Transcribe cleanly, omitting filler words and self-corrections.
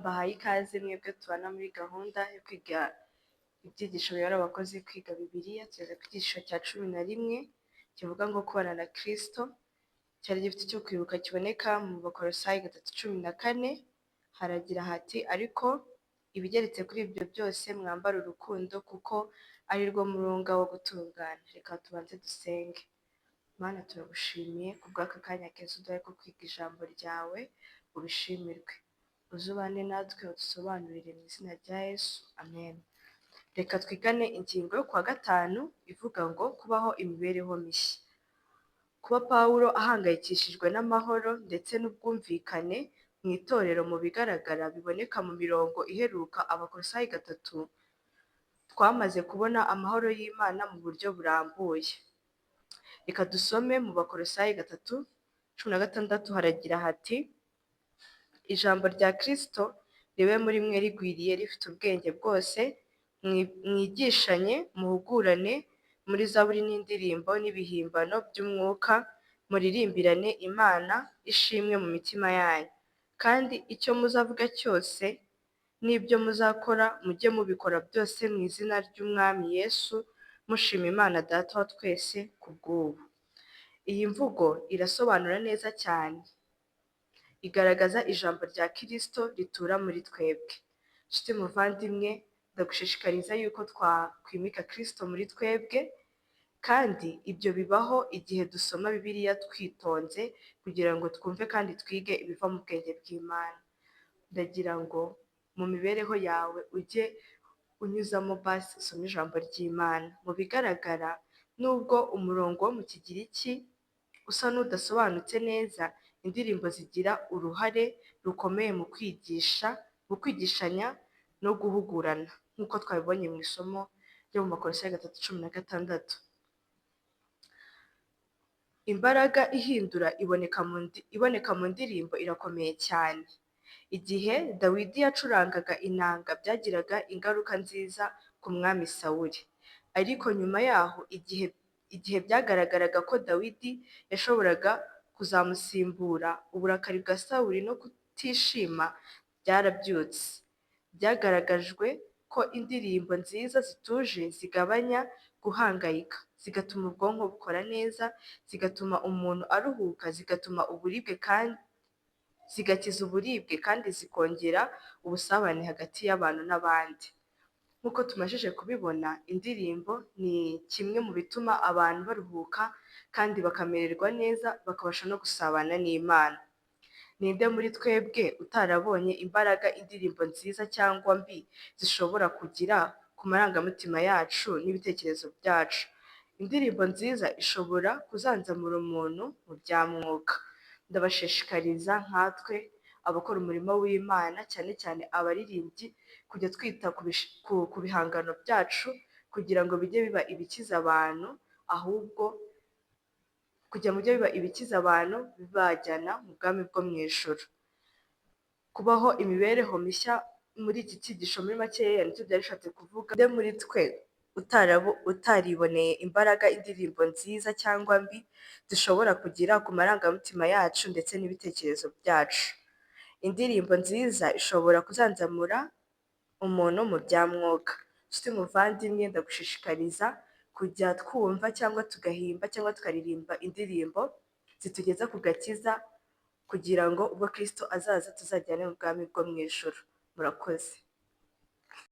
Mbahaye ikaze mwebwe tubana muri gahunda yo kwiga ibyigisho biyobora abakozi kwiga Bibiliya. Tugeze ku cyigisho cya 11 kivuga ngo kubana na Kristo. Cyari gifite icyo kwibuka kiboneka mu Bakolosayi 3:14, haragira hati: ariko ibigeretse kuri ibyo byose mwambare urukundo, kuko ari rwo murunga wo gutungana. Reka tubanze dusenge. Mana, turagushimiye kubw'aka kanya keza uduhaye ko kwiga ijambo ryawe, ubishimirwe. Uzubane natwe udusobanurire mu izina rya Yesu, amen. Reka twigane ingingo yo kuwa gatanu ivuga ngo kubaho imibereho mishya. Kuba Pawulo ahangayikishijwe n'amahoro ndetse n'ubwumvikane mu itorero mu bigaragara biboneka mu mirongo iheruka Abakolosayi 3, twamaze kubona amahoro y'Imana mu buryo burambuye. Reka dusome mu Bakolosayi 3:16, haragira hati: ijambo rya Kristo ribe muri mwe rigwiriye rifite ubwenge bwose, mwigishanye muhugurane muri zaburi n'indirimbo n'ibihimbano by'umwuka, muririmbirane Imana ishimwe mu mitima yanyu. Kandi icyo muzavuga cyose n'ibyo muzakora mujye mubikora byose mu izina ry'Umwami Yesu, mushima Imana Data wa twese kubw'ubu. Iyi mvugo irasobanura neza cyane, igaragaza ijambo rya Kristo ritura muri twebwe. Nshuti muvandimwe, ndagushishikariza yuko twakwimika Kristo muri twebwe, kandi ibyo bibaho igihe dusoma Bibiliya twitonze kugira ngo twumve kandi twige ibiva mu bwenge bw'Imana. Ndagira ngo mu mibereho yawe ujye unyuzamo basi usome ijambo ry'Imana. Mu bigaragara, nubwo umurongo wo mu Kigiriki usa n'udasobanutse neza, indirimbo zigira uruhare rukomeye mu kwigisha, mu kwigishanya no guhugurana, nk'uko twabibonye mu isomo ryo mu Bakolosayi 3:16. Imbaraga ihindura iboneka mu ndirimbo irakomeye cyane. Igihe Dawidi yacurangaga inanga byagiraga ingaruka nziza ku mwami Sawuli. Ariko nyuma yaho igihe byagaragaraga ko Dawidi yashoboraga kuzamusimbura, uburakari bwa Sawuli no kutishima byarabyutse. Byagaragajwe ko indirimbo nziza zituje zigabanya guhangayika, zigatuma ubwonko bukora neza, zigatuma umuntu aruhuka, zigatuma uburibwe kandi zigakiza uburibwe, kandi zikongera ubusabane hagati y'abantu n'abandi. Nk'uko tumajije kubibona, indirimbo ni kimwe mu bituma abantu baruhuka kandi bakamererwa neza, bakabasha no gusabana n'Imana. Ninde muri twebwe utarabonye imbaraga indirimbo nziza cyangwa mbi zishobora kugira ku marangamutima yacu n'ibitekerezo byacu? Indirimbo nziza ishobora kuzanzamura umuntu mu bya mwuka. Ndabashishikariza nkatwe abakora umurimo w'Imana, cyane cyane abaririmbyi, kujya twita ku bihangano byacu kugira ngo bijye biba ibikiza abantu, ahubwo kugira ngo bijye biba ibikiza abantu bibajyana mu bwami bwo mu ijuru. Kubaho imibereho mishya muri iki cyigisho muri makeya nicyo byari bishatse kuvuga. Nde muri twe utariboneye imbaraga indirimbo nziza cyangwa mbi zishobora kugira ku marangamutima yacu ndetse n'ibitekerezo byacu? Indirimbo nziza ishobora kuzanzamura umuntu mu bya mwuka. Nshuti muvandimwe, ndagushishikariza kujya twumva cyangwa tugahimba cyangwa tukaririmba indirimbo zitugeza ku gakiza, kugira ngo ubwo Kristo azaza tuzajyane mu bwami bwo mu ijuru. Murakoze.